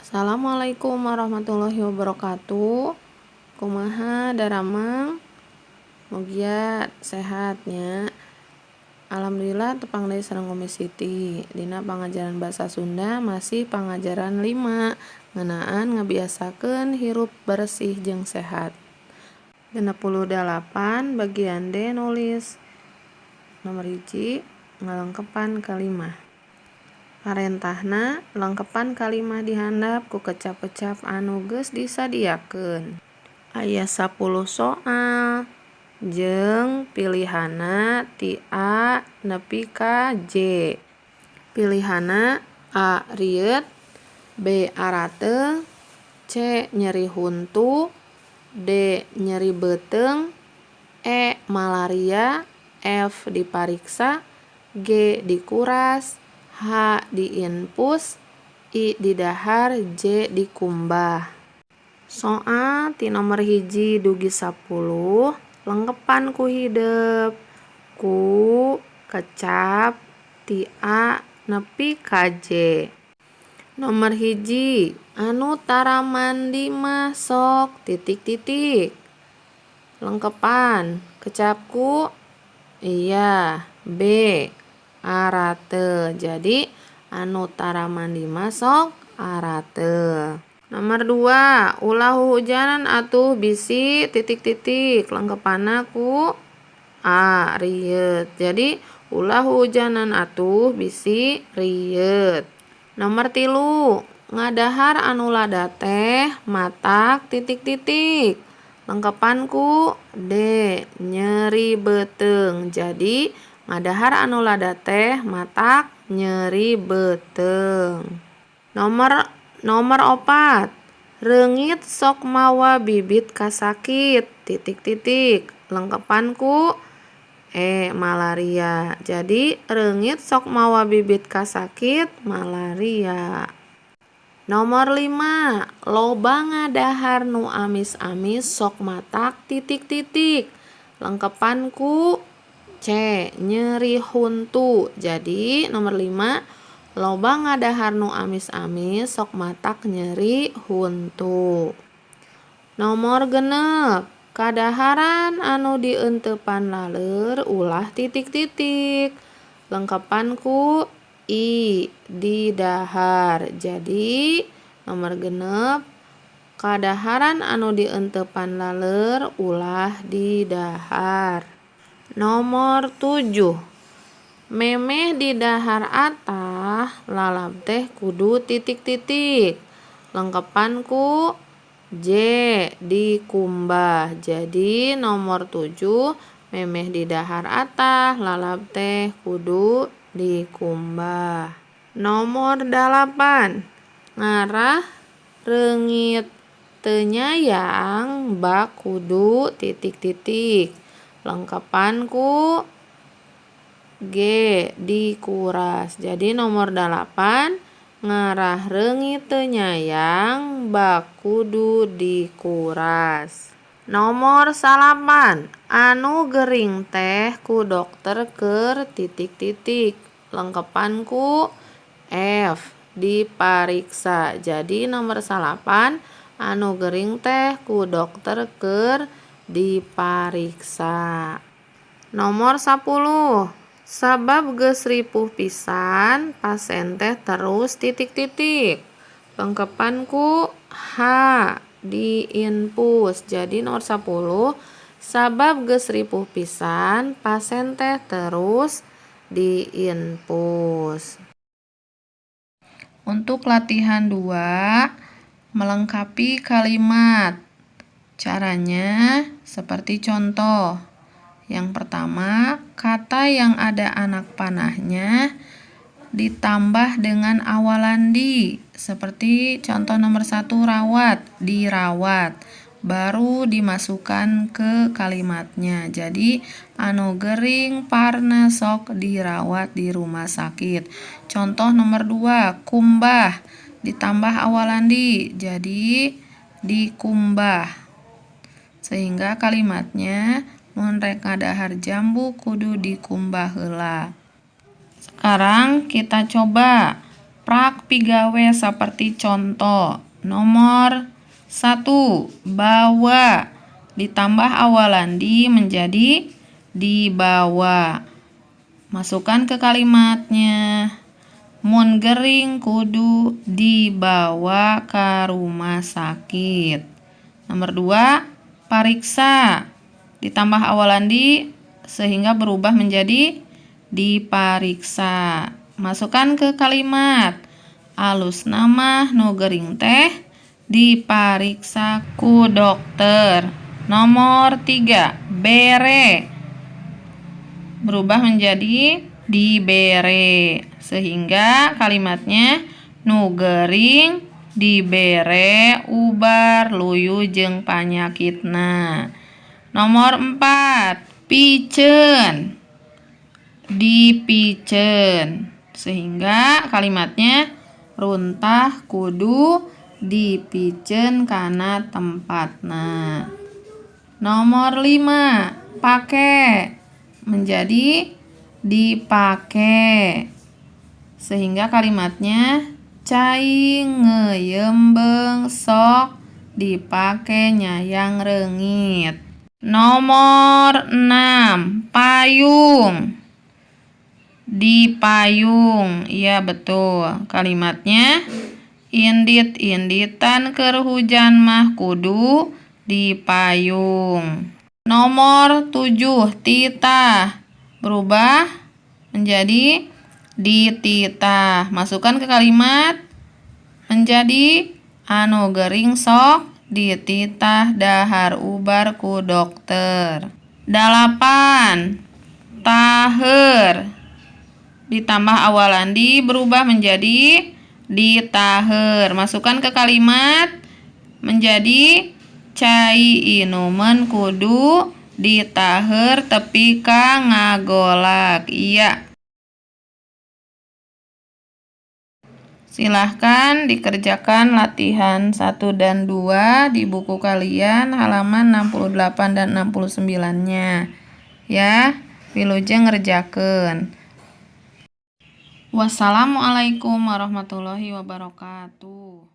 Assalamualaikum warahmatullahi wabarakatuh. Kumaha daramang? Mugia sehat nya. Alhamdulillah, tepang deui sareng Umi Siti. Dina pangajaran bahasa Sunda masih pangajaran 5, ngeunaan ngabiasakeun hirup bersih jeung sehat. 68 bagian D, nulis. Nomor 1, ngalengkepan kalimah. Parentahna, lengkepan kalimah di handap ku kecap-kecap anu geus disadiakeun. Aya 10 soal jeung pilihanna ti A nepi ka J. Pilihanna A, rieut, B, arateung, C, nyeri huntu, D, nyeri beuteung, E, malaria, F, dipariksa, G, dikuras, H, diinfus, I, didahar, J, dikumbah. Soal ti nomor 1 dugi 10 lengkepan ku hidep ku kecap ti A nepi ka J. Nomor 1, anu tara mandi mah sok titik titik. Lengkepan kecap ku, iya, B, arateul. Jadi, anu tara mandi mah sok arateul. Nomor 2, ulah huhujanan atuh bisi titik titik. Lengkepanna ku A, rieut. Jadi, ulah huhujanan atuh bisi rieut. Nomor 3, ngadahar anu lada teh matak titik titik. Lengkepan ku D, nyeri beuteung. Jadi, ngadahar anu lada teh matak nyeri beuteung. Nomor nomor 4, reungit sok mawa bibit kasakit titik titik. Lengkepan ku E, malaria. Jadi, reungit sok mawa bibit kasakit malaria. Nomor 5, loba ngadahar nu amis-amis sok matak titik titik. Lengkepan ku C, nyeri huntu. Jadi, nomor 5, loba ngadahar nu amis-amis sok matak nyeri huntu. Nomor 6, kadaharan anu dienteupan laleur ulah titik titik. Lengkepan ku I, didahar. Jadi, nomor 6, kadaharan anu dienteupan laleur ulah didahar. Nomor 7, memeh didahar atah lalab teh kudu titik titik. Lengkepan ku J, dikumbah. Jadi, nomor 7, memeh didahar atah lalab teh kudu dikumbah. Nomor 8, ngarah reungit teu nyayang bak kudu titik titik. Lengkepan ku G, dikuras. Jadi, nomor 8, ngarah reungit teu nyayang bak kudu dikuras. Nomor 9, anu gering teh ku dokter keur titik titik. Lengkepan ku F, dipariksa. Jadi, nomor 9, anu gering teh ku dokter keur dipariksa. Nomor 10, sabab geus ripuh pisan pasien teh terus titik titik. Lengkepan ku H, diinfus. Jadi, nomor 10, sabab geus ripuh pisan pasien teh terus diinfus. Untuk latihan 2, melengkapi kalimat. Caranya seperti contoh. Yang pertama, kata yang ada anak panahnya ditambah dengan awalan di. Seperti contoh nomor 1, rawat, dirawat. Baru dimasukkan ke kalimatnya. Jadi, anu gering parna sok dirawat di rumah sakit. Contoh nomor 2, kumbah ditambah awalan di. Jadi, dikumbah. Sehingga kalimatnya, mun rek ngadahar jambu kudu dikumbah heula. Sekarang kita coba. Prak pigawe seperti contoh. Nomor 1, bawa ditambah awalan di menjadi dibawa. Masukkan ke kalimatnya. Mun gering kudu dibawa ke rumah sakit. Nomor 2, pariksa ditambah awalan di sehingga berubah menjadi dipariksa. Masukkan ke kalimat. Alusna mah nu gering teh dipariksa ku dokter. Nomor 3, bere berubah menjadi dibere, sehingga kalimatnya nu gering dibere ubar luyu jeung panyakitna. Nomor 4, piceun dipiceun, sehingga kalimatnya runtah kudu dipiceun kana tempatna. Nomor 5, pake menjadi dipake, sehingga kalimatnya cai ngeuyeum sok dipake nyayang reungit. Nomor 6, payung dipayung. Iya, betul. Kalimatnya indit-inditan keur hujan mah kudu dipayung. Nomor 7, titah berubah menjadi dititah. Masukkan ke kalimat menjadi anu gering sok dititah dahar ubar ku dokter. 8, taheur ditambah awalan di berubah menjadi ditaheur. Masukkan ke kalimat menjadi cai inuman kudu ditaheur tepi ka ngagolak. Iya. Silahkan dikerjakan latihan 1 dan 2 di buku kalian halaman 68 dan 69-nya. Ya, wilujeng ngerjakeun. Wassalamualaikum warahmatullahi wabarakatuh.